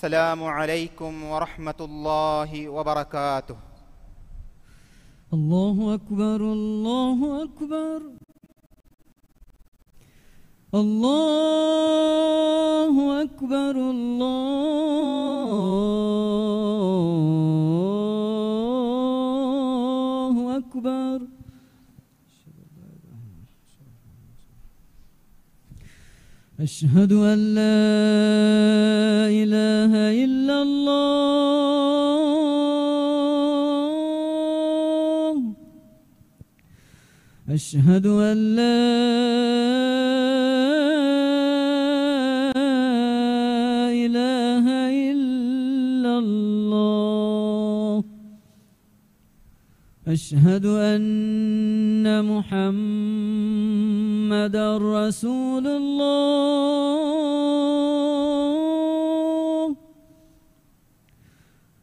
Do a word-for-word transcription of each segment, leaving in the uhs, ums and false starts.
السلام عليكم ورحمة الله وبركاته. الله أكبر، الله أكبر. الله أكبر، الله أكبر. أشهد أن لا إله إلا الله. أشهد أن لا إله إلا الله. أشهد أن محمدا رسول الله.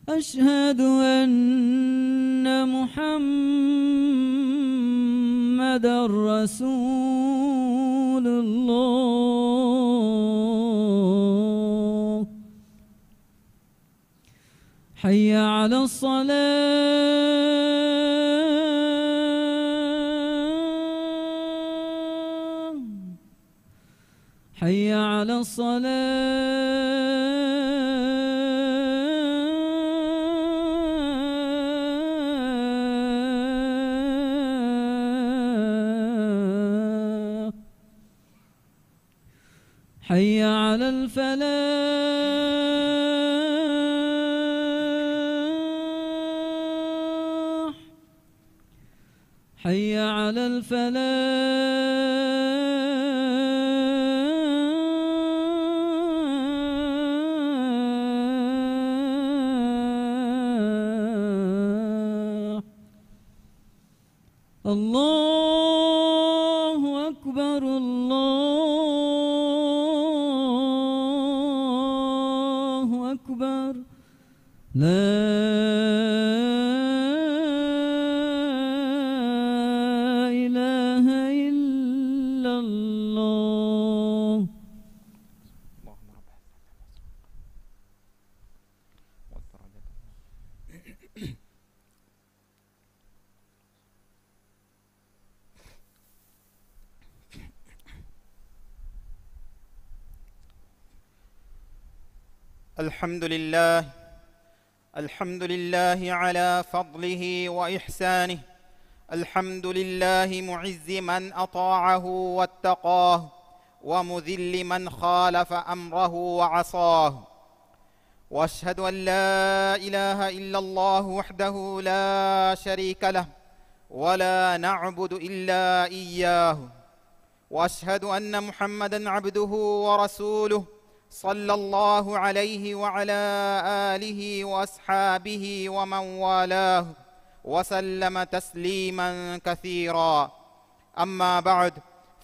أشهد أن محمدا رسول الله. حي على الصلاة. حي على الصلاة. حي على الفلاح. حي على الفلاح. الله أكبر، الله أكبر. لا إله إلا الله. الحمد لله. الحمد لله على فضله وإحسانه. الحمد لله معز من أطاعه واتقاه، ومذل من خالف أمره وعصاه. وأشهد أن لا إله إلا الله وحده لا شريك له، ولا نعبد إلا إياه. وأشهد أن محمدا عبده ورسوله، صلى الله عليه وعلى آله وأصحابه ومن والاه، وسلم تسليما كثيرا. أما بعد،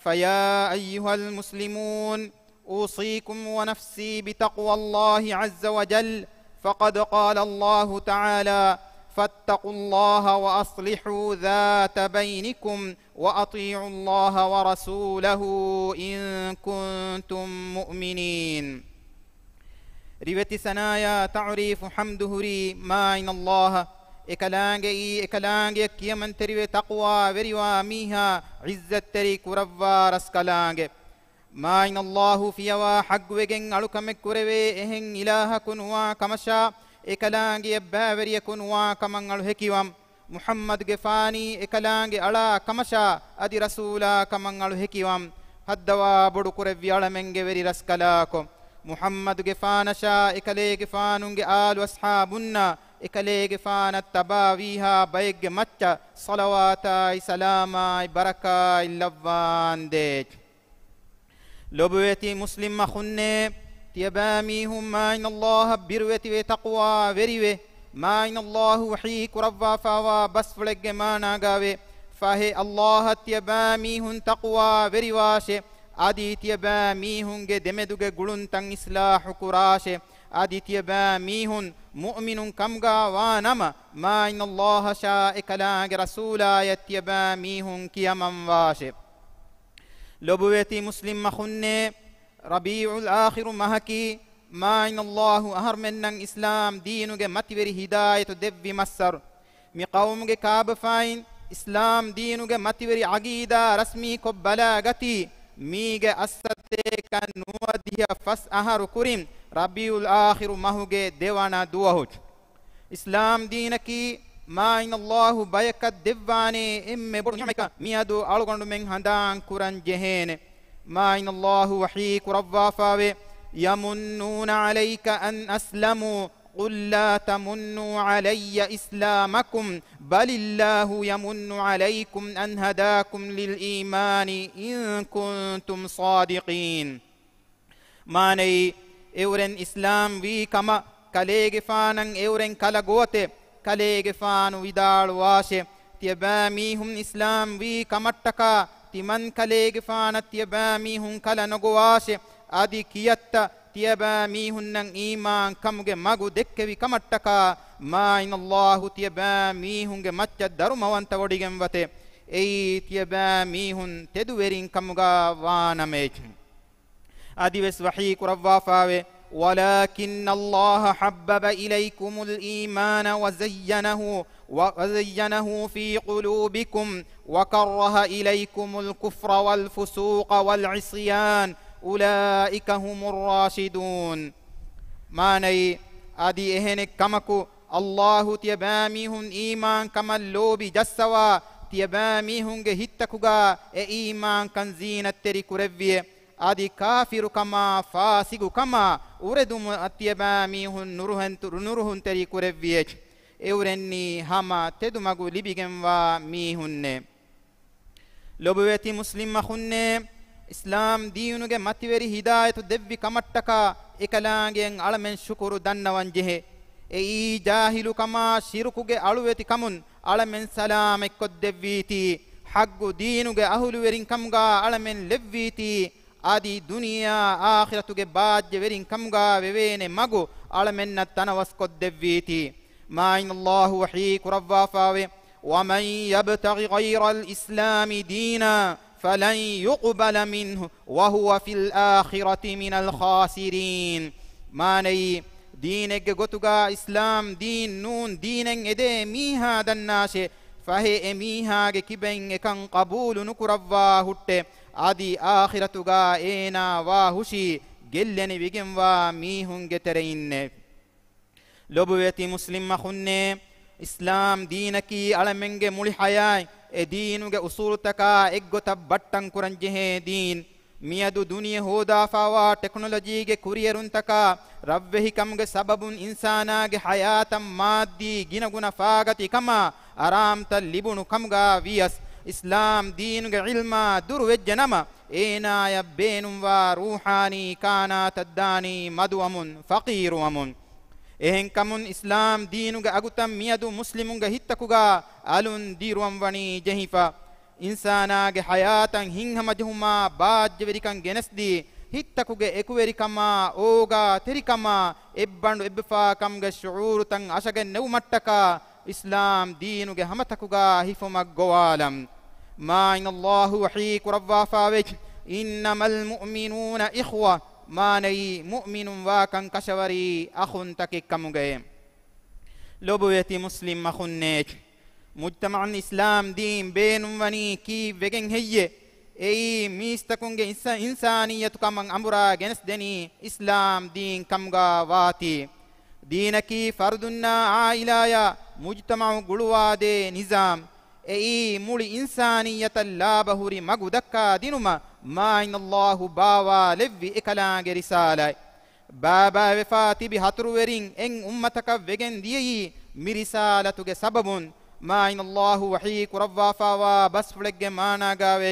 فيا أيها المسلمون، أوصيكم ونفسي بتقوى الله عز وجل، فقد قال الله تعالى: فاتقوا الله وأصلحوا ذات بينكم وأطيعوا الله ورسوله إن كنتم مؤمنين. ރިވެތި ސަނާޔާ ތަޢުރީފު ޙަމްދު ހުރީ މާތް ﷲ އަށް. އެކަލާނގެއީ އެކަލާނގެއަށް ކިޔަމަންތެރިވެ ތަޤްވާވެރިވާ މީހާ ޢިއްޒަތްތެރި ކުރައްވާ ރަސްކަލާނގެ. މާތް ﷲ ފިޔަވާ ޙައްޤުވެގެން އަޅުކަމެއް ކުރެވޭ އެހެން އިލާހަކު ނުވާ ކަމަށާ، އެކަލާނގެއަށް ބައިވެރިޔަކު ނުވާ ކަމަށް އަޅު ހެކިވަން. މުޙައްމަދުގެފާނީ އެކަލާނގެ އަޅާ ކަމަށާ، އަދި ރަސޫލާ ކަމަށް އަޅު ހެކިވަން. ހައްދަވާ ބޮޑު ކުރެއްވި އަޅަމެންގެ ވެރި ރަސްކަލާކޮ، މުޙައްމަދުގެފާނަށާ، އެކަލޭގެފާނުންގެ އާލު އަޞްޙާބުންނާ، އެކަލޭގެފާނަށް ތަބާވީހާ ބައެއްގެ މައްޗަށް ޞަލަވާތާއި ސަލާމާއި ބަރަކާތް ލައްވާނދޭ. ލޮބުވެތި މުސްލިމް އަޚުންނޭ، ތިޔަބައިމީހުން މާތް ﷲ އަށް ބިރުވެތިވެ ތަޤްވާވެރިވެ، މާތް ﷲ ވަޙީ ކުރައްވާފައިވާ ބަސްފުޅެއްގެ މާނާގައިވޭ، ފަހެ ﷲ އަށް ތިޔަބައިމީހުން ތަޤްވާވެރިވާށޭ، އަދި ތިޔަބައިމީހުންގެ ދެމެދުގެ ގުޅުންތައް އިޞްލާޙު ކުރާށޭ، އަދި ތިޔަބައިމީހުން މުއުމިނުން ކަމުގައި ވާ ނަމަ، މާތް ﷲ އަށާ އެކަލާނގެ ރަސޫލާޔަށް ތިޔަބައިމީހުން ކިޔަމަންވާށޭ. ލޮބުވެތި މުސްލިމް އަޚުންނޭ، ރަބީޢުލް އާޚިރު މަހަކީ މާތް ﷲ އަހަރުމެންނަށް އިސްލާމް ދީނުގެ މަތިވެރި ހިދާޔަތު ދެއްވި މައްސަރު، މި ޤައުމުގެ ކާބަފައިން އިސްލާމް ދީނުގެ މަތިވެރި ޢަގީދާ ރަސްމީކޮށް ބަލާގަތީ، މީގެ އައްސަތޭކަ ނުވަދިހަ ފަސް އަހަރު ކުރިން ރަބީޢުލް އާޚިރު މަހުގެ ދެވަނަ ދުވަހު. އިސްލާމް ދީނަކީ މާތް ﷲ ބަޔަކަށް ދެއްވާނޭ އެންމެ ބޮޑު ނިޢުމަތްކަން މިއަދު އަޅުގަނޑުމެން ހަނދާން ކުރަން ޖެހޭނެ. މާތް ﷲ ވަޙީ ކުރައްވާފައިވޭ، يمنون عليك أن أسلموا قل لا تمنوا علي إسلامكم بل الله يمن عليكم أن هداكم للإيمان إن كنتم صادقين. މާނައީ، އެއުރެން އިސްލާމް ވީ ކަމަށް ކަލޭގެފާނަށް އެއުރެން ކަލަ ގޮވަތެ، ކަލޭގެފާނު ވިދާޅުވާށެ، ތިޔަބައިމީހުން އިސްލާމް ވީ ކަމަށްޓަކާ ތިމަން ކަލޭގެފާނަށް ތިޔަބައިމީހުން ކަލަ ނޮގޮވާށެ، އަދި ކިޔައްތަ ތިޔަބައިމީހުންނަށް އީމާން ކަމުގެ މަގު ދެއްކެވި ކަމަށްޓަކާ މާތް ﷲ ތިޔަބައިމީހުންގެ މައްޗަށް ދަރުމަވަންތަވޮޑިގެންވަތެ، އެއީ ތިޔަބައިމީހުން ތެދުވެރިން ކަމުގަ ވާނަމޭ. އަދިވެސް ވަޙީ ކުރައްވާފައިވޭ، ولكن الله حبب إليكم الإيمان وزينه، وزينه في قلوبكم وكره إليكم الكفر والفسوق والعصيان أولئك هم الراشدون. މާނައީ، އަދި އެހެނެއް ކަމަކު، ﷲ ތިޔަބައިމީހުން އީމާން ކަމަށް ލޯބި ޖައްސަވާ، ތިޔަބައިމީހުންގެ ހިތްތަކުގަ އެ އީމާންކަން ޒީނަތްތެރި ކުރެއްވިއެ، އަދި ކާފިރުކަމާ، ފާސިގުކަމާ، އުރެދުމަށް ތިޔަބައިމީހުން ނުރުހެންތު-، ނުރުހުންތެރި ކުރެއްވިއެ. އެއުރެންނީ ހަމަ ތެދުމަގު ލިބިގެންވާ މީހުންނޭ. ލޮބުވެތި މުސްލިމް އަޚުންނޭ، އިސްލާމް ދީނުގެ މަތިވެރި ހިދާޔަތު ދެއްވި ކަމަށްޓަކާ އެކަލާނގެއަށް އަޅަމެން ޝުކުރު ދަންނަވަން ޖެހޭ. އެއީ ޖާހިލުކަމާ ޝިރުކުގެ އަޅުވެތިކަމުން އަޅަމެން ސަލާމަތްކޮށްދެއްވީތީ، ޙައްޤު ދީނުގެ އަހުލުވެރިން ކަމުގާ އަޅަމެން ލެއްވީތީ، އަދި ދުނިޔެއާ އާޚިރަތުގެ ބާއްޖަވެރިން ކަމުގާ ވެވޭނެ މަގު އަޅަމެންނަށް ތަނަވަސްކޮށްދެއްވީތީ. މާތް ﷲ ވަޙީ ކުރައްވާފައިވޭ، ومن يبتغ غير الإسلام دينا فلن يقبل منه وهو في الآخرة من الخاسرين. މާނައީ، ދީނެއްގެ ގޮތުގަ އިސްލާމް ދީން ނޫން ދީނެއް އެދޭ މީހާ ދަންނާށޭ، ފަހެ އެ މީހާގެ ކިބައިން އެކަން ޤަބޫލު ނުކުރައްވާ ހުއްޓެ، އަދި އާޚިރަތުގަ އޭނާ ވާ ހުށީ ގެއްލެނިވިގެންވާ މީހުންގެ ތެރެއިންނޭ. ލޮބުވެތި މުސްލިމް އަޚުންނޭ، އިސްލާމް ދީނަކީ އަޅަމެންގެ މުޅި ޙަޔާތް އެ ދީނުގެ އުޞޫލުތަކާ އެއްގޮތަށް ބައްޓަން ކުރަން ޖެހޭ ދީން. މިއަދު ދުނިޔެ ހޯދާފާވާ ޓެކްނޮލޮޖީގެ ކުރިއެރުންތަކާ ރަށްވެހިކަމުގެ ސަބަބުން އިންސާނާގެ ޙަޔާތަށް މާއްދީ ގިނަގުނަ ފާގަތި ކަމާ އަރާމްތައް ލިބުނު ކަމުގާ ވިޔަސް، އިސްލާމް ދީނުގެ ޢިލްމާ ދުރުވެއްޖެ ނަމަ، އޭނާޔަށް ބޭނުންވާ ރޫޙާނީ ކާނާތައް ދާނީ މަދުވަމުން، ފަޤީރުވަމުން. އެހެންކަމުން އިސްލާމް ދީނުގެ އަގުތައް މިއަދު މުސްލިމުންގެ ހިތްތަކުގާ އަލުން ދިރުވަން ވަނީ ޖެހިފަ. އިންސާނާގެ ޙަޔާތަށް ހިތްހަމަޖެހުމާ ބާއްޖަވެރިކަން ގެނެސްދީ، ހިތްތަކުގެ އެކުވެރިކަމާ، އޯގާތެރިކަމާ، އެއްބަނޑު އެއްބަފާކަމުގެ ޝުޢޫރުތައް އަށަގެން ނެވުމަށްޓަކާ، އިސްލާމް ދީނުގެ ހަމަތަކުގާ ހިފުމަށް ގޮވާލަން. މާތް ﷲ ވަޙީ ކުރައްވާފާވެއްޖެ، إنما المؤمنون إخوة، މާނައީ މުއުމިނުން ވާކަން ކަށަވަރީ އަޚުންތަކެއް ކަމުގައޭ. ލޮބުވެތި މުސްލިމް އަޚުންނޭ، މުޖްތަމަޢުން އިސްލާމް ދީން ބޭނުންވަނީ ކީއްވެގެން ހެއްޔޭ؟ އެއީ މީސްތަކުންގެ އިންސާ-، އިންސާނިއްޔަތު ކަމަށް އަނބުރާ ގެނެސްދެނީ އިސްލާމް ދީން ކަމުގާ ވާތީ. ދީނަކީ ފަރުދުންނާ ޢާއިލާޔާ މުޖްތަމަޢު ގުޅުވާދޭ ނިޒާމް. އެއީ މުޅި އިންސާނިއްޔަތަށް ލާބަ ހުރި މަގު ދައްކާ ދިނުމަށް މާތް ﷲ ބާވާލެއްވި އެކަލާނގެ ރިސާލަތް. ބައިބައިވެފާ ތިބި ހަތުރުވެރިން އެއް އުއްމަތަކަށް ވެގެން ދިޔައީ މި ރިސާލަތުގެ ސަބަބުން. މާތް ﷲ ވަޙީ ކުރައްވާފާވާ ބަސްފުޅެއްގެ މާނާގާވޭ،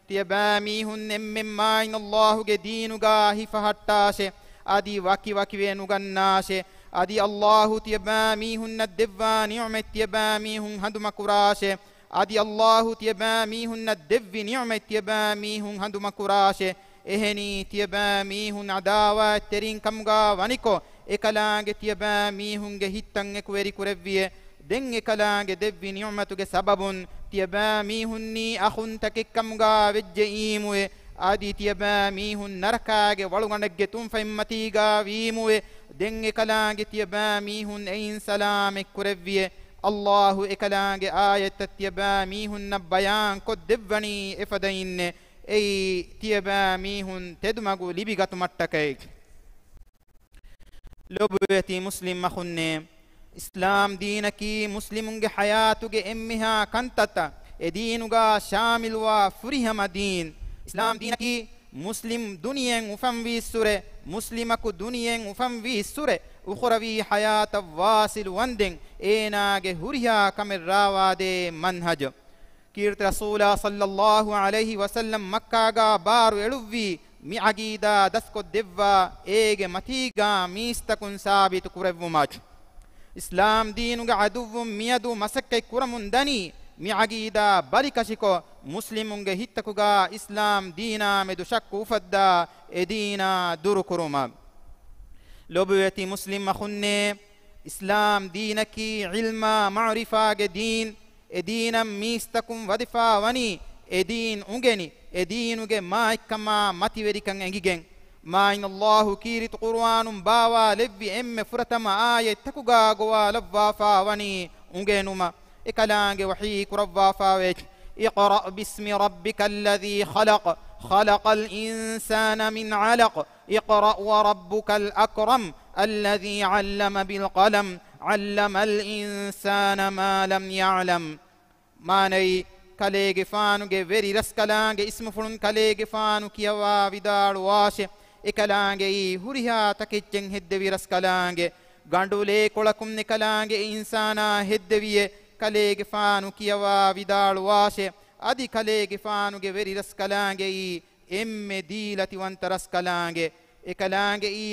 ތިޔަބައިމީހުން އެންމެން މާތް ﷲ ގެ ދީނުގާ ހިފަހައްޓާށޭ، އަދި ވަކިވަކިވެ ނުގަންނާށޭ، އަދި ﷲ ތިޔަބައިމީހުންނަށް ދެއްވާ ނިޢުމަތް ތިޔަބައިމީހުން ހަނދުމަކުރާށޭ، އަދި ﷲ ތިޔަބައިމީހުންނަށް ދެއްވި ނިޢުމަތް ތިޔަބައިމީހުން ހަނދުމަކުރާށޭ. އެހެނީ ތިޔަބައިމީހުން ޢަދާވާތްތެރިން ކަމުގާ ވަނިކޮށް، އެކަލާނގެ ތިޔަބައިމީހުންގެ ހިތްތައް އެކުވެރި ކުރެއްވިއޭ. ދެން އެކަލާނގެ ދެއްވި ނިޢުމަތުގެ ސަބަބުން ތިޔަބައިމީހުންނީ އަޚުންތަކެއް ކަމުގާ ވެއްޖެއީމުއޭ. އަދި ތިޔަބައިމީހުން ނަރަކާގެ ވަޅުގަނޑެއްގެ ތުންފަތްމަތީގާ ވީމުވެ، ދެން އެކަލާނގެ ތިޔަބައިމީހުން އެއިން ސަލާމަތް ކުރެއްވިއެ، އައްލާހު އެކަލާނގެ އާޔަތްތައް ތިޔަބައިމީހުންނަށް ބަޔާން ކޮށްދެއްވަނީ އެފަދައިންނެ، އެއީ ތިޔަބައިމީހުން ތެދުމަގު ލިބިގަތުމަށްޓަކައި. ލޮބުވެތި މުސްލިމް އަޚުންނޭ! އިސްލާމް ދީނަކީ މުސްލިމުންގެ ޙަޔާތުގެ އެންމެހާ ކަންތައްތައް އެ ދީނުގާ ޝާމިލުވާ ފުރިހަމަ ދީން. އިސްލާމް ދީނަކީ މުސްލިމް ދުނިޔެއަށް އުފަންވީއްސުރެ، މުސްލިމަކު ދުނިޔެއަށް އުފަންވީއްސުރެ، އުޚުރަވީ ޙަޔާތަށް ވާސިލު ވަންދެން އޭނާގެ ހުރިހާ ކަމެއް ރާވާދޭ މަންހަޖު. ކީރިތި ރަސޫލާ ޞައްލައްލާހު ޢަލައިހި ވަސައްލަމް މައްކާގާ ބާރު އެޅުއްވީ މި ޢަގީދާ ދަސްކޮށްދެއްވާ އޭގެ މަތީގާ މީސްތަކުން ސާބިތު ކުރެއްވުމަށް. އިސްލާމް ދީނުގެ ޢަދުއްވުން މިއަދު މަސައްކަތް ކުރަމުން ދަނީ މި ޢަގީދާ ބަލިކަށިކޮށް، މުސްލިމުންގެ ހިތްތަކުގާ އިސްލާމް ދީނާ މެދު ޝައްކު އުފައްދާ އެ ދީނާ ދުރުކުރުމަށް. ލޮބުވެތި މުސްލިމް އަޚުންނޭ! އިސްލާމް ދީނަކީ ޢިލްމާ މަޢުރިފާގެ ދީން. އެ ދީނަށް މީސްތަކުން ވަދެފާ ވަނީ، އެ ދީން އުނގެނި، އެ ދީނުގެ މާތްކަމާ މަތިވެރިކަން އެނގިގެން. މާތް އައްލާހު ކީރިތި ޤުރުއާނުން ބާވާ ލެއްވި އެންމެ ފުރަތަމަ އާޔަތްތަކުގާ ގޮވާލައްވާފާ ވަނީ އުނގެނުމަށް. އެކަލާނގެ ވަޙީ ކުރައްވާފާވެއްޖެ، اقرأ باسم ربك الذي خلق، خلق الإنسان من علق، اقرأ وربك الأكرم، الذي علم بالقلم، علم الإنسان ما لم يعلم. މާނައީ، ކަލޭގެފާނުގެ ވެރި ރަސްކަލާނގެ އިސްމުފުޅުން ކަލޭގެފާނު ކިޔަވާ ވިދާޅުވާށެ. އެކަލާނގެއީ ހުރިހާ ތަކެއްޗެއް ހެއްދެވި ރަސްކަލާނގެ. ގަނޑު ލޭކޮޅަކުން އެކަލާނގެ އެ އިންސާނާ ހެއްދެވިއޭ، ކަލޭގެފާނު ކިޔަވާ ވިދާޅުވާށެ. އަދި ކަލޭގެފާނުގެ ވެރި ރަސްކަލާނގެއީ އެންމެ ދީލަތިވަންތަ ރަސްކަލާނގެ. އެކަލާނގެއީ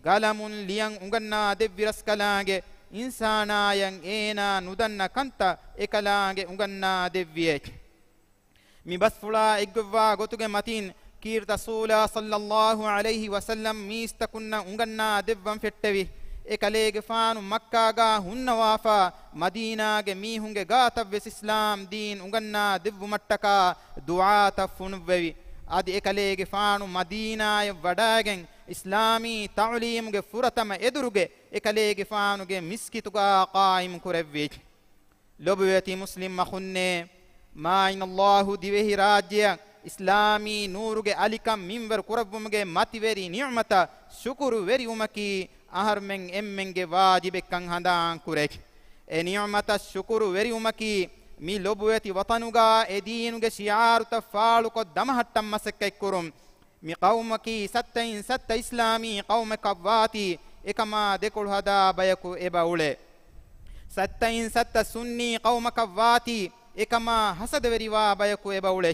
ގަލަމުން ލިޔަން އުނގަންނާ ދެއްވި ރަސްކަލާނގެ. އިންސާނާޔަން އޭނާ ނުދަންނަ ކަންތައް އެކަލާނގެ އުނގަންނާ ދެއްވިއޭ. މި ބަސްފުޅާ އެއްގޮތްވާ ގޮތުގެ މަތީން ކީރިތި ރަސޫލާ ޞައްލައްލާހު ޢަލައިހި ވަސައްލަމް މީސްތަކުންނަށް އުނގަންނާ ދެއްވަން ފެއްޓެވި. އެކަލޭގެފާނު މައްކާގާ ހުންނަވާފާ، މަދީނާގެ މީހުންގެ ގާތަށްވެސް އިސްލާމް ދީން އުނގަންނާ ދެއްވުމަށްޓަކާ ދުޢާތައް ފޮނުއްވެވި. އަދި އެކަލޭގެފާނު މަދީނާޔަށް ވަޑައިގެން، އިސްލާމީ ތަޢުލީމުގެ ފުރަތަމަ އެދުރުގެ އެކަލޭގެފާނުގެ މިސްކިތުގާ ޤާއިމު ކުރެއްވި. ލޮބުވެތި މުސްލިމް އަޚުންނޭ! މާތް އައްލާހު ދިވެހިރާއްޖެއަށް އިސްލާމީ ނޫރުގެ އަލިކަން މިންވަރު ކުރައްވުމުގެ މަތިވެރި ނިޢުމަތަށް ޝުކުރުވެރިވުމަކީ އަހަރުމެން އެންމެންގެ ވާޖިބެއްކަން ހަނދާންކުރޭ. އެ ނިޢުމަތަށް ޝުކުރުވެރިވުމަކީ މި ލޮބުވެތި ވަޠަނުގާ އެ ދީނުގެ ޝިޢާރުތައް ފާޅުކޮށް ދަމަހައްޓަން މަސައްކަތްކުރުން. މި ޤައުމަކީ ސައްތައިން ސައްތަ އިސްލާމީ ޤައުމަކަށްވާތީ، އެކަމާ ދެކޮޅު ހަދާ ބަޔަކު އެބަ އުޅޭ. ސައްތައިން ސައްތަ ސުންނީ ޤައުމަކަށްވާތީ، އެކަމާ ހަސަދަވެރިވާ ބަޔަކު އެބަ އުޅޭ.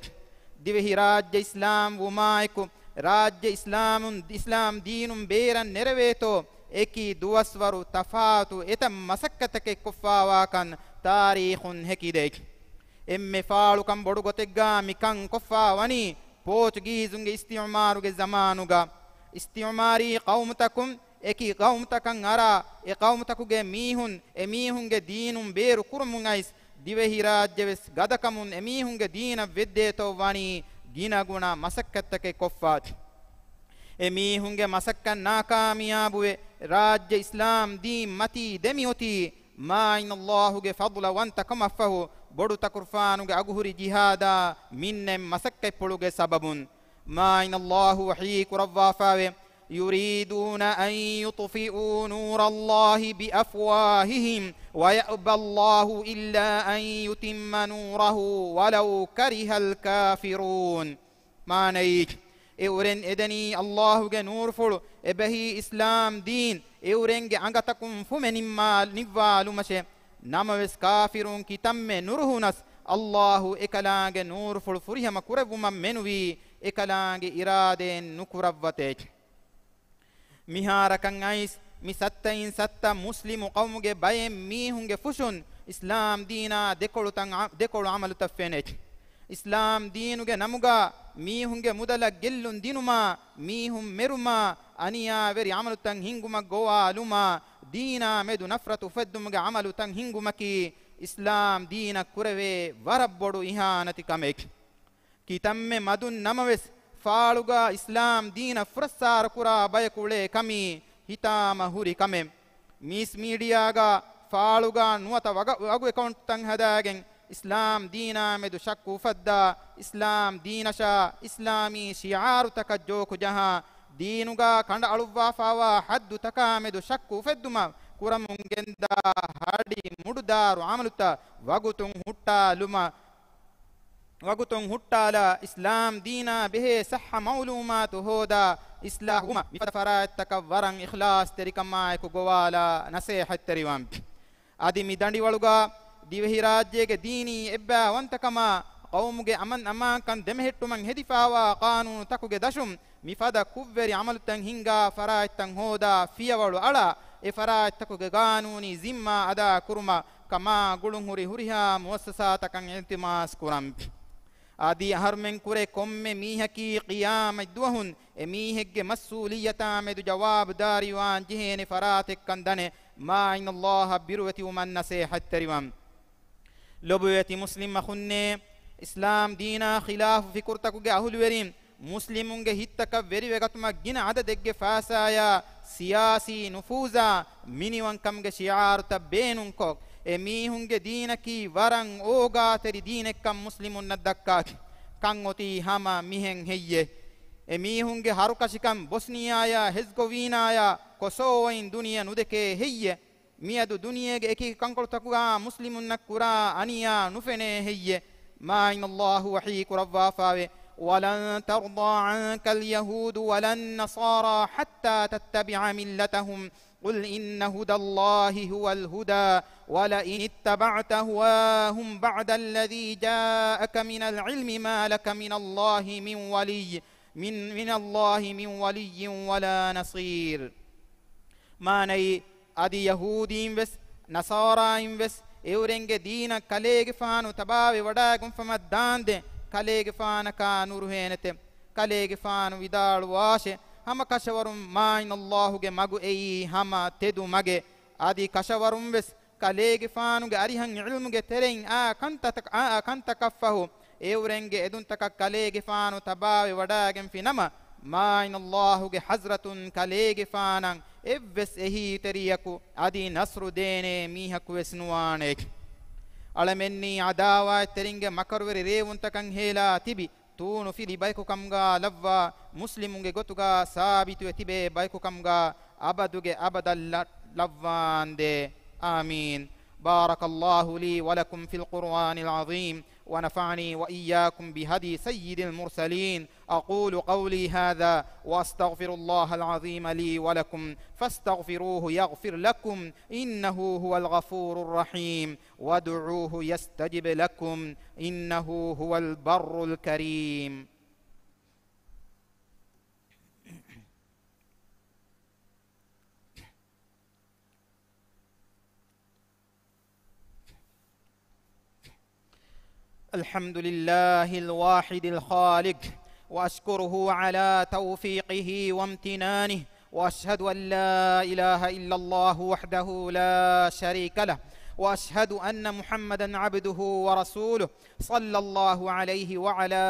ދިވެހިރާއްޖެ އިސްލާމް ވުމާއެކު، ރާއްޖެ އިސްލާމުން، އިސްލާމް ދީނުން ބޭރަށް ނެރެވޭތޯ، އެކި ދުވަސްވަރު ތަފާތު އެތައް މަސައްކަތްތަކެއް ކޮށްފާވާކަން ތާރީޚުން ހެކިދޭ. އެންމެ ފާޅުކަން ބޮޑު ގޮތެއްގާ މިކަން ކޮށްފާ ވަނީ، ޕޯޗުގީޒުންގެ އިސްތިޢުމާރުގެ ޒަމާނުގަ އިސްތިޢުމާރީ ޤައުމުތަކުން އެކި ޤައުމުތަކަށް އަރާ، އެ ޤައުމުތަކުގެ މީހުން އެ މީހުންގެ ދީނުން ބޭރު ކުރުމުން އައިސް، ދިވެހިރާއްޖެވެސް ގަދަކަމުން އެ މީހުންގެ ދީނަށް ވެއްދޭތޯ ވަނީ ގިނަގުނަ މަސައްކަތްތަކެއް ކޮށްފާ. އެ މީހުންގެ މަސައްކަތް ނާކާމިޔާބުވެ، ރާއްޖެ އިސްލާމް ދީން މަތީ ދެމިއޮތީ، މާތް އައްލާހުގެ ފަޟްލަވަންތަކަމަށްފަހު، ބޮޑު ތަކުރުފާނުގެ އަގުހުރި ޖިހާދާ މިންނަތް މަސައްކަތްޕުޅުގެ ސަބަބުން. މާތް އައްލާހު ވަޙީ ކުރައްވާފާވެ، يريدون أن يطفئوا نور الله بأفواههم ويأبى الله إلا أن يتم نوره ولو كره الكافرون. މާނައީ، އެއުރެން އެދެނީ އައްލާހުގެ ނޫރުފުޅު، އެބަހީ އިސްލާމް ދީން، އެއުރެންގެ އަނގަތަކުން ފުމެ ނިންމާ-، ނިއްވާލުމަށެ. ނަމަވެސް ކާފިރުން ކިތަންމެ ނުރުހުނަސް، އައްލާހު އެކަލާނގެ ނޫރުފުޅު ފުރިހަމަ ކުރެއްވުމަށް މެނުވީ، އެކަލާނގެ އިރާދައެއް ނުކުރައްވަތޭ. މިހާރަކަށް އައިސް، މި ސައްތައިން ސައްތަ މުސްލިމު ޤައުމުގެ ބައެއް މީހުންގެ ފުށުން އިސްލާމް ދީނާ ދެކޮޅުތައް، ދެކޮޅު ޢަމަލުތައް ފެނޭ. އިސްލާމް ދީނުގެ ނަމުގާ މީހުންގެ މުދަލަށް ގެއްލުން ދިނުމާ، މީހުން މެރުމާ، އަނިޔާވެރި ޢަމަލުތައް ހިންގުމަށް ގޮވާލުމާ، ދީނާ މެދު ނަފްރަތު އުފެއްދުމުގެ ޢަމަލުތައް ހިންގުމަކީ އިސްލާމް ދީނަށް ކުރެވޭ ވަރަށް ބޮޑު އިހާނަތި ކަމެއް. ކިތަންމެ މަދުން ނަމަވެސް، ފާޅުގަ އިސްލާމް ދީނަށް ފުރައްސާރަ ކުރާ ބަޔަކު އުޅޭ ކަމީ ހިތާމަ ހުރި ކަމެއް. މީސް މީޑިއާގަ ފާޅުގަ ނުވަތަ ވަގަ-، ވަގު އެކައުންޓްތައް ހަދާގެން، އިސްލާމް ދީނާ މެދު ޝައްކު އުފައްދާ، އިސްލާމް ދީނަށާ އިސްލާމީ ޝިޢާރުތަކަށް ޖޯކު ޖަހާ، ދީނުގަ ކަނޑައަޅުއްވާފާވާ ޙައްދުތަކާ މެދު ޝައްކު އުފެއްދުމަށް ކުރަމުން ގެންދާ ހަޑި މުޑުދާރު ޢަމަލުތައް ވަގުތުން ހުއްޓާލުމަށް، ވަގުތުން ހުއްޓާލާ، އިސްލާމް ދީނާ ބެހޭ ޞައްޙަ މަޢުލޫމާތު ހޯދާ، އިޞްލާޙު ވުމަށް މިފަދަ ފަރާތްތަކަށް ވަރަށް އިޚްލާޞްތެރިކަމާއެކު ގޮވާލާ ނަޞޭޙަތްތެރިވަން. އަދި މި ދަނޑިވަޅުގަ ދިވެހިރާއްޖޭގެ ދީނީ އެއްބައިވަންތަކަމާ، ޤައުމުގެ އަމަން އަމާންކަން ދެމެހެއްޓުމަށް ހެދިފާވާ ޤާނޫނުތަކުގެ ދަށުން، މިފަދަ ކުށްވެރި ޢަމަލުތައް ހިންގާ ފަރާތްތައް ހޯދާ ފިޔަވަޅު އަޅާ، އެ ފަރާތްތަކުގެ ޤާނޫނީ ޒިންމާ އަދާ ކުރުމަށް ކަމާ ގުޅުންހުރި ހުރިހާ މުއައްސަސާތަކަށް އިލްތިމާސް ކުރަން. އަދި އަހަރުމެން ކުރެ ކޮންމެ މީހަކީ ޤިޔާމަތް ދުވަހުން އެ މީހެއްގެ މަސްއޫލިއްޔަތާ މެދު ޖަވާބުދާރީވާން ޖެހޭނެ ފަރާތެއްކަން ދަނެ، މާތް ﷲ އަށް ބިރުވެތިވުމަށް ނަޞޭޙަތްތެރިވަން. ލޮބުވެތި މުސްލިމް އަޚުންނޭ، އިސްލާމް ދީނާ ޚިލާފު ފިކުރުތަކުގެ އަހުލުވެރިން، މުސްލިމުންގެ ހިތްތަކަށް ވެރިވެގަތުމަށް ގިނަ އަދަދެއްގެ ފައިސާޔާ ސިޔާސީ ނުފޫޒާ މިނިވަންކަމުގެ ޝިޢާރުތައް ބޭނުންކޮށް، އެ މީހުންގެ ދީނަކީ ވަރަށް އޯގާތެރި ދީނެއްކަން މުސްލިމުންނަށް ދައްކާ. ކަންއޮތީ ހަމަ މިހެން ހެއްޔޭ؟ އެ މީހުންގެ ހަރުކަށިކަން ބޮސްނިޔާޔާ ހެޒްގޮވީނާޔާ ކޮސޯވޯއިން ދުނިޔެ ނުދެކޭ ހެއްޔޭ؟ މިއަދު ދުނިޔޭގެ އެކި ކަންކޮޅުތަކުގަ މުސްލިމުންނަށް ކުރާ އަނިޔާ ނުފެނޭ ހެއްޔެ؟ މާތް ﷲ ވަޙީ ކުރައްވާފާވެ، ولن ترضى عنك اليهود ولا النصارى حتى تتبع ملتهم، قل إن هدى الله هو الهدى، ولئن اتبعت أهواءهم بعد الذي جاءك من العلم ما لك من الله من ولي، من، من الله من ولي ولا نصير. މާނައީ، އަދި ޔަހޫދީން ވެސް، ނަޞާރާއިން ވެސް، އެއުރެންގެ ދީނަށް ކަލޭގެފާނު ތަބާވެ ވަޑައިގެންފަމަށް ދާންދެން، ކަލޭގެފާނަކާ ނުރުހޭނެތެ. ކަލޭގެފާނު ވިދާޅުވާށެ، ހަމަ ކަށަވަރުން މާތް ﷲ ގެ މަގު އެއީ ހަމަ ތެދު މަގެއް. އަދި ކަށަވަރުން ވެސް ކަލޭގެފާނުގެ އަރިހަށް ޢިލްމުގެ ތެރެއިން އާ ކަންތަކަށް، އާ ކަންތަކަށްފަހު، އެއުރެންގެ އެދުންތަކަށް ކަލޭގެފާނު ތަބާވެ ވަޑައިގެންފި ނަމަ، މާތް ﷲ ގެ ޙަޟްރަތުން ކަލޭގެފާނަށް އެއްވެސް އެހީތެރިޔަކު އަދި ނަޞްރު ދޭނޭ މީހަކު ވެސް ނުވާނެ. އަޅަމެންނީ ޢަދާވާތްތެރިންގެ މަކަރުވެރި ރޭވުންތަކަށް ހޭލާ ތިބި، ތޫނުފިލި ބަޔަކުކަމުގަ ލައްވާ، މުސްލިމުންގެ ގޮތުގަ ސާބިތުވެ ތިބޭ ބަޔަކުކަމުގަ އަބަދުގެ އަބަދަށް ލަ-، ލައްވާނދޭ. آمين. بارك الله لي ولكم في القرآن العظيم، ونفعني وإياكم بهدي سيد المرسلين. أقول قولي هذا وأستغفر الله العظيم لي ولكم، فاستغفروه يغفر لكم، إنه هو الغفور الرحيم. وادعوه يستجب لكم، إنه هو البر الكريم. الحمد لله الواحد الخالق، وأشكره على توفيقه وامتنانه، وأشهد أن لا إله إلا الله وحده لا شريك له، وأشهد أن محمدا عبده ورسوله، صلى الله عليه وعلى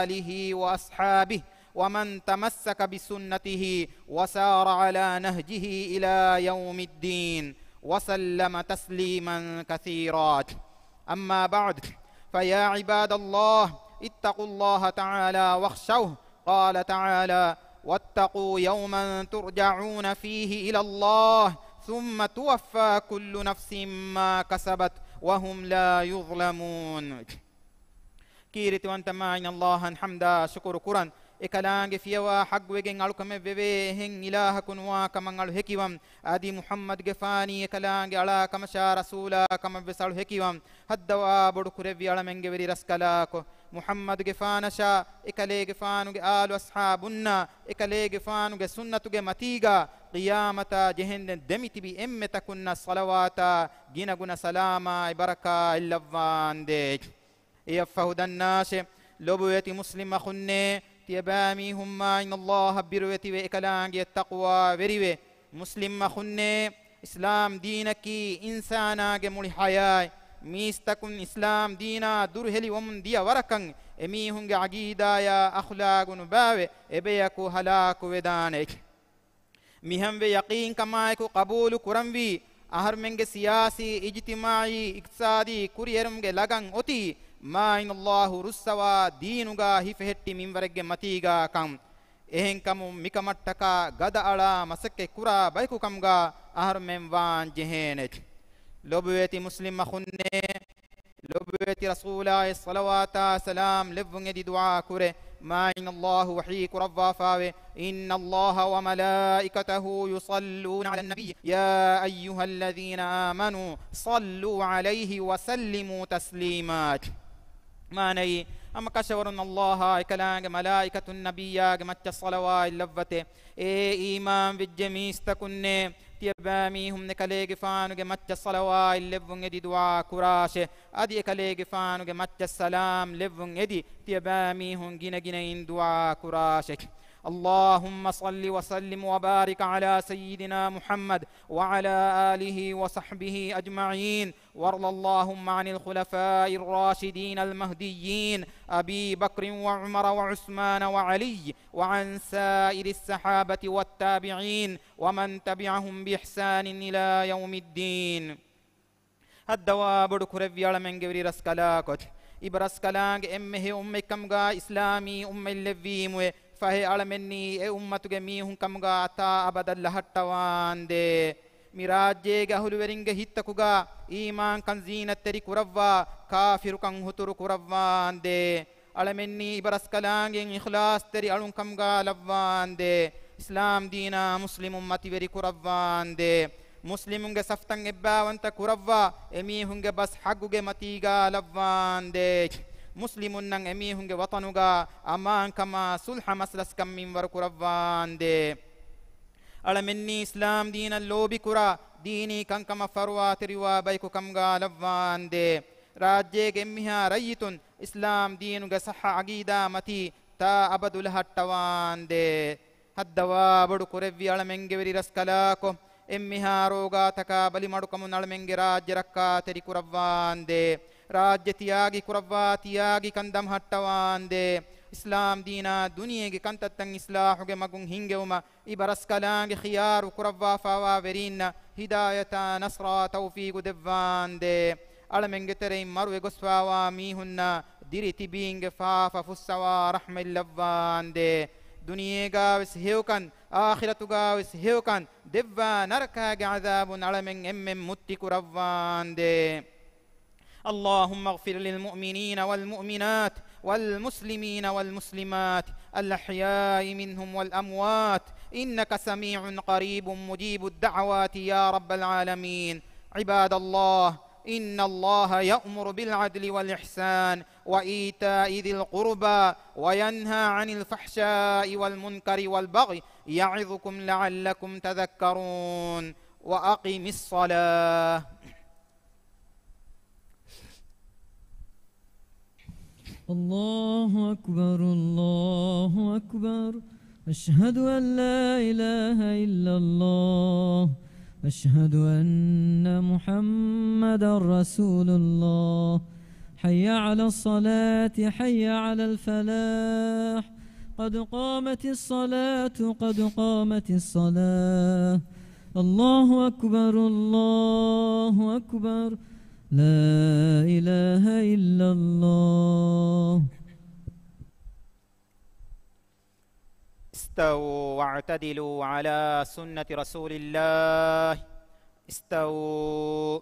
آله وأصحابه ومن تمسك بسنته وسار على نهجه إلى يوم الدين، وسلم تسليما كثيرا. أما بعد، فيا عباد الله، اتقوا الله تعالى واخشوه. قال تعالى: واتقوا يوما ترجعون فيه إلى الله ثم توفى كل نفس ما كسبت وهم لا يظلمون. ކީރިތިވަންތަ މާތް ﷲ އަށް ޙަމްދާ ޝުކުރު ކުރަން. އެކަލާނގެ ފިޔަވާ ޙައްޤުވެގެން އަޅުކަމެއް ވެވޭ އެހެން އިލާހަކު ނުވާ ކަމަށް އަޅު ހެކިވަން. އަދި މުޙައްމަދުގެފާނީ އެކަލާނގެ އަޅާ ކަމަށާ ރަސޫލާ ކަމަށް ވެސް އަޅު ހެކިވަން. ހައްދަވާ ބޮޑު ކުރެއްވި އަޅަމެންގެ ވެރި ރަސްކަލާކޮ، މުޙައްމަދުގެފާނަށާ، އެކަލޭގެފާނުގެ އާލު އަޞްޙާބުންނާ، އެކަލޭގެފާނުގެ ސުންނަތުގެ މަތީގާ، ޤިޔާމަތާ ޖެހެންދެން ދެމިތިބި އެންމެ ތަކުންނަށް ޞަލަވާތާ ގިނަގުނަ ސަލާމާއި ބަރަކާތް ލައްވާނދޭ. އެއަށްފަހު ދަންނާށެ، ލޮބުވެތި މުސްލިމް އަޚުންނޭ، ތިޔަބައިމީހުން މާތް ﷲ އަށް ބިރުވެތިވެ އެކަލާނގެއަށް ތަޤްވާވެރިވެ، މުސްލިމް އަޚުންނޭ، އިސްލާމް ދީނަކީ އިންސާނާގެ މުޅި ޙަޔާތް، މީސްތަކުން އިސްލާމް ދީނާ ދުރުހެލިވަމުން ދިޔަ ވަރަކަށް އެމީހުންގެ އަގީދާޔާ އަޚްލާގު ނުބާވެ އެބަޔަކު ހަލާކުވެދާނެ. މިހެންވެ ޔަޤީންކަމާއެކު ޤަބޫލު ކުރަންވީ، އަހަރުމެންގެ ސިޔާސީ، އިޖްތިމާޢީ، އިޤްތިޞާދީ ކުރިއެރުމުގެ ލަގަން އޮތީ، މާތް ﷲ ރުއްސަވާ ދީނުގާ ހިފެހެއްޓި މިންވަރެއްގެ މަތީގާކަން. އެހެންކަމުން މިކަމަށްޓަކާ ގަދައަޅާ މަސައްކަތް ކުރާ ބަޔަކު ކަމުގާ އަހަރުމެން ވާން ޖެހޭނެ. ލޮބުވެތި މުސްލިމް އަޚުންނޭ، ލޮބުވެތި ރަސޫލާއަށް ޞަލަވާތާ ސަލާމް ލެއްވުން އެދި ދުޢާ ކުރޭ. މާތް ﷲ ވަޙީ ކުރައްވާފާވޭ، إن الله وملائكته يصلون على النبي يا أيها الذين آمنوا صلوا عليه وسلموا تسليما. މާނައީ، ހަމަ ކަށަވަރުން ﷲ އާ އެކަލާނގެ މަލާއިކަތުން ނަބިއްޔާގެ މައްޗަށް ޞަލަވާތް ލައްވަތޭ. އޭ އީމާން ވެއްޖެ މީސްތަކުންނޭ، ތިޔަބައިމީހުން އެކަލޭގެފާނުގެ މައްޗަށް ޞަލަވާތް ލެއްވުން އެދި ދުޢާ ކުރާށޭ. އަދި އެކަލޭގެފާނުގެ މައްޗަށް ސަލާމް ލެއްވުން އެދި، ތިޔަބައިމީހުން ގިނަގިނައިން ދުޢާ ކުރާށޭ. اللهم صل وسلم وبارك على سيدنا محمد وعلى آله وصحبه أجمعين. وارض اللهم عن الخلفاء الراشدين المهديين أبي بكر وعمر وعثمان وعلي وعن سائر الصحابة والتابعين ومن تبعهم بإحسان إلى يوم الدين. ހައްދަވާ ބޮޑު ކުރެއްވި އަޅަމެންގެ ވެރި ރަސްކަލާކޮ، އިބަރަސްކަލާނގެ އެންމެހެ އުއްމަތްކަމުގާ އިސްލާމީ އުއްމަތް ލެއްވީމުއޭ. ފަހެ އަޅަމެންނީ އެ އުއްމަތުގެ މީހުންކަމުގާ ތާ އަބަދަށް ލަހައްޓަވާނދޭ. މި ރާއްޖޭގެ އަހުލުވެރިންގެ ހިތްތަކުގާ އީމާންކަން ޒީނަތްތެރި ކުރައްވާ، ކާފިރުކަން ހުތުރު ކުރައްވާނދޭ. އަޅަމެންނީ އިބަރަސްކަލާނގެ އިޚްލާޞްތެރި އަޅުންކަމުގާ ލައްވާނދޭ. އިސްލާމް ދީނާ މުސްލިމުން މަތިވެރި ކުރައްވާނދޭ. މުސްލިމުންގެ ސަފްތައް އެއްބާވަންތަ ކުރައްވާ، އެމީހުންގެ ބަސް ޙައްޤުގެ މަތީގާ ލައްވާނދޭ. މުސްލިމުންނަށް އެމީހުންގެ ވަޠަނުގާ އަމާންކަމާ ޞުލްޙަ މަސްލަސްކަން މިންވަރު ކުރައްވާނދޭ. އަޅަމެންނީ އިސްލާމް ދީނަށް ލޯބިކުރާ، ދީނީ ކަންކަމަށް ފަރުވާތެރިވާ ބަޔަކު ކަމުގާ ލައްވާނދޭ. ރާއްޖޭގެ އެންމެހާ ރައްޔިތުން އިސްލާމް ދީނުގެ ޞައްޙަ ޢަގީދާ މަތީ ތާ އަބަދު ލަހައްޓަވާނދޭ. ހައްދަވާ ބޮޑު ކުރެއްވި އަޅަމެންގެ ވެރި ރަސްކަލާކޮ، އެންމެހާ ރޯގާތަކާ ބަލިމަޑުކަމުން އަޅަމެންގެ ރާއްޖެ ރައްކާތެރި ކުރައްވާނދޭ. ރާއްޖެ ތިޔާގި ކުރައްވާ ތިޔާގި ކަން ދަމަހައްޓަވާނދޭ. އިސްލާމް ދީނާ ދުނިޔޭގެ ކަންތައްތައް އިސްލާޙުގެ މަގުން ހިންގެވުމަށް އިބަރަސްކަލާނގެ ޚިޔާރު ކުރައްވާފާވާ ވެރީންނަށް ހިދާޔަތާ ނަޞްރާ ތައުފީގު ދެއްވާނދޭ. އަޅަމެންގެ ތެރެއިން މަރުވެ ގޮސްފާވާ މީހުންނާ ދިރި ތިބީންގެ ފާފަ ފުއްސަވާ ރަޙްމަތް ލައްވާނދޭ. ދުނިޔޭގާވެސް ހެޔޮކަން، އާޚިރަތުގާވެސް ހެޔޮކަން ދެއްވާ ނަރަކާގެ ޢަޛާބުން އަޅަމެން އެންމެން މުއްތި ކުރައްވާނދޭ. اللهم اغفر للمؤمنين والمؤمنات والمسلمين والمسلمات الأحياء منهم والأموات إنك سميع قريب مجيب الدعوات يا رب العالمين. عباد الله، إن الله يأمر بالعدل والإحسان وإيتاء ذي القربى وينهى عن الفحشاء والمنكر والبغي يعظكم لعلكم تذكرون. وأقم الصلاة. الله أكبر، الله أكبر. أشهد أن لا إله إلا الله. أشهد أن محمدا رسول الله. حي على الصلاة، حي على الفلاح. قد قامت الصلاة، قد قامت الصلاة. الله أكبر، الله أكبر. لا إله إلا الله. استووا واعتدلوا على سنة رسول الله. استووا.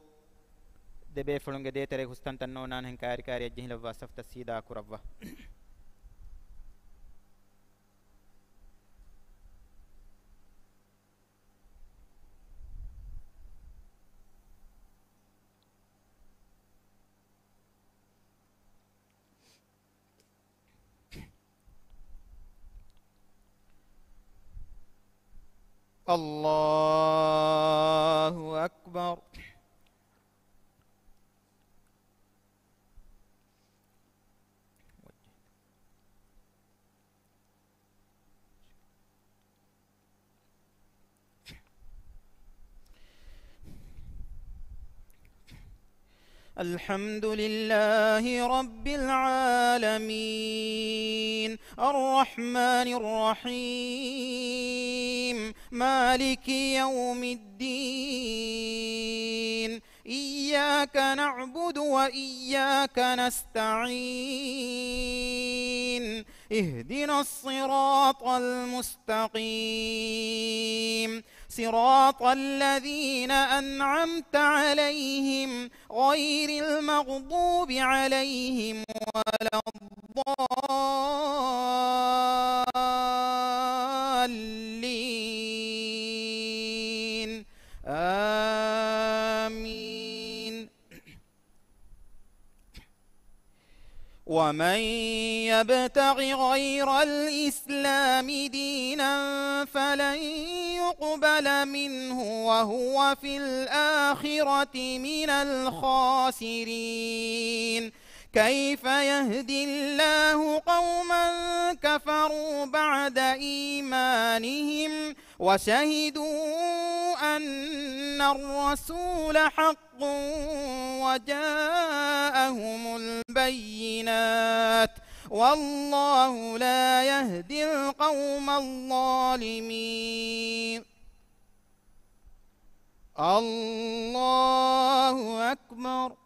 ދެބޭފުޅުންގެ ދޭތެރޭ ހުސްތަންތައް ނޯންނާނެހެން ކާރިކާރިއަށް ޖެހިލައްވާ ސަފްތައް ސީދާ ކުރައްވާ. الله أكبر. الحمد لله رب العالمين، الرحمن الرحيم، مالك يوم الدين، إياك نعبد وإياك نستعين، اهدنا الصراط المستقيم، صراط الذين أنعمت عليهم غير المغضوب عليهم ولا الضالين. آمين. ومن يبتغ غير الإسلام دينا فلن يقبل منه وهو في الآخرة من الخاسرين. كيف يهدي الله قوما كفروا بعد إيمانهم وشهدوا أن الرسول حق وجاءهم البينات والله لا يهدي القوم الظالمين. الله أكبر.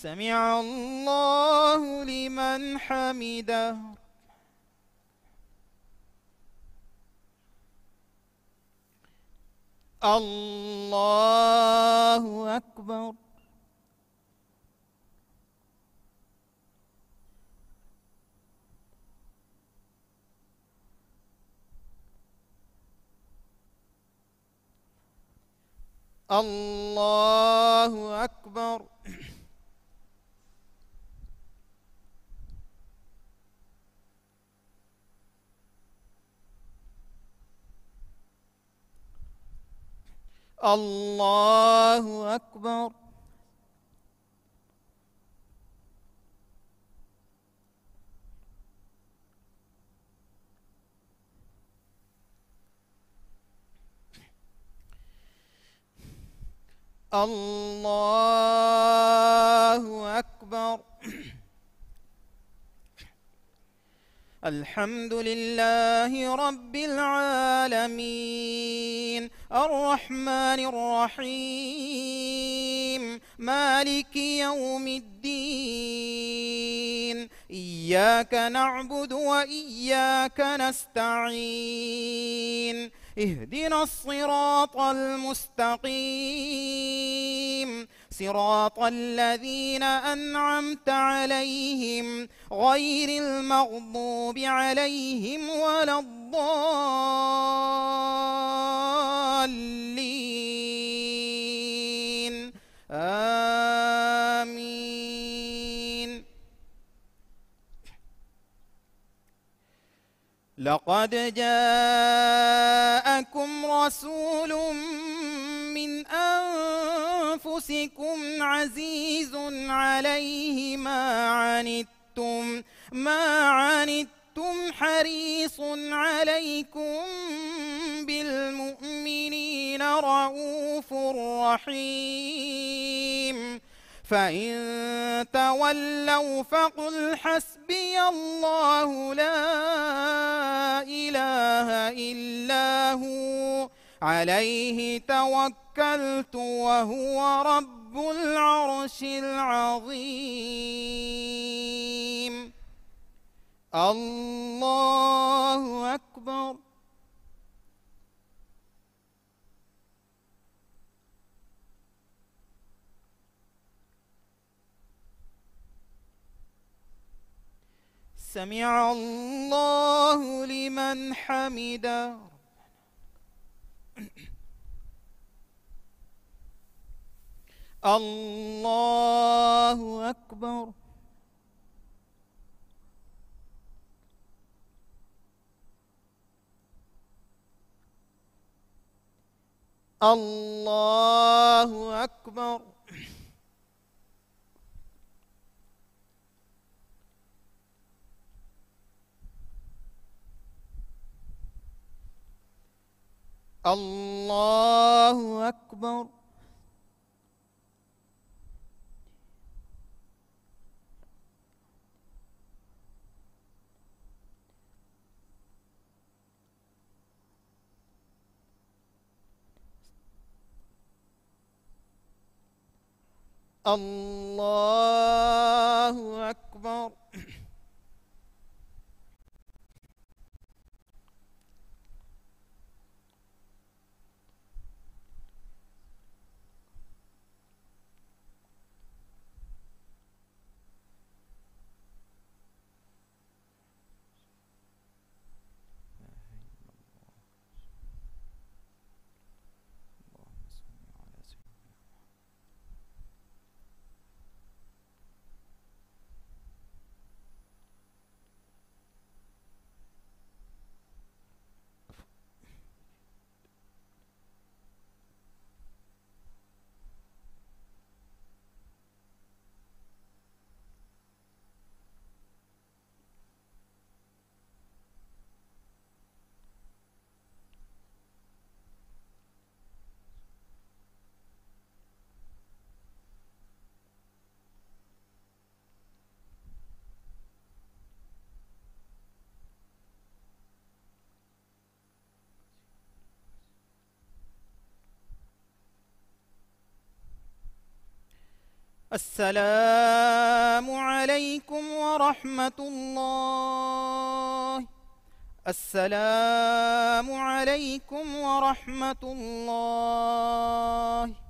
سمع الله لمن حمده. الله أكبر. الله أكبر. الله أكبر. الله أكبر. الحمد لله رب العالمين، الرحمن الرحيم، مالك يوم الدين، إياك نعبد وإياك نستعين، اهدنا الصراط المستقيم، صراط الذين أنعمت عليهم غير المغضوب عليهم ولا الضالين. آمين. لقد جاءكم رسول من أنفسكم عزيز عليه ما عنتم، ما عنتم حريص عليكم بالمؤمنين رءوف رحيم. فإن تولوا فقل حسبي الله لا إله إلا هو عليه توكلت وهو رب العرش العظيم. الله أكبر. سمع الله لمن حمده. الله أكبر. الله أكبر. الله أكبر. الله أكبر. لا إله إلا الله. اللهم صل على سيدنا محمد. السلام عليكم ورحمة الله. السلام عليكم ورحمة الله.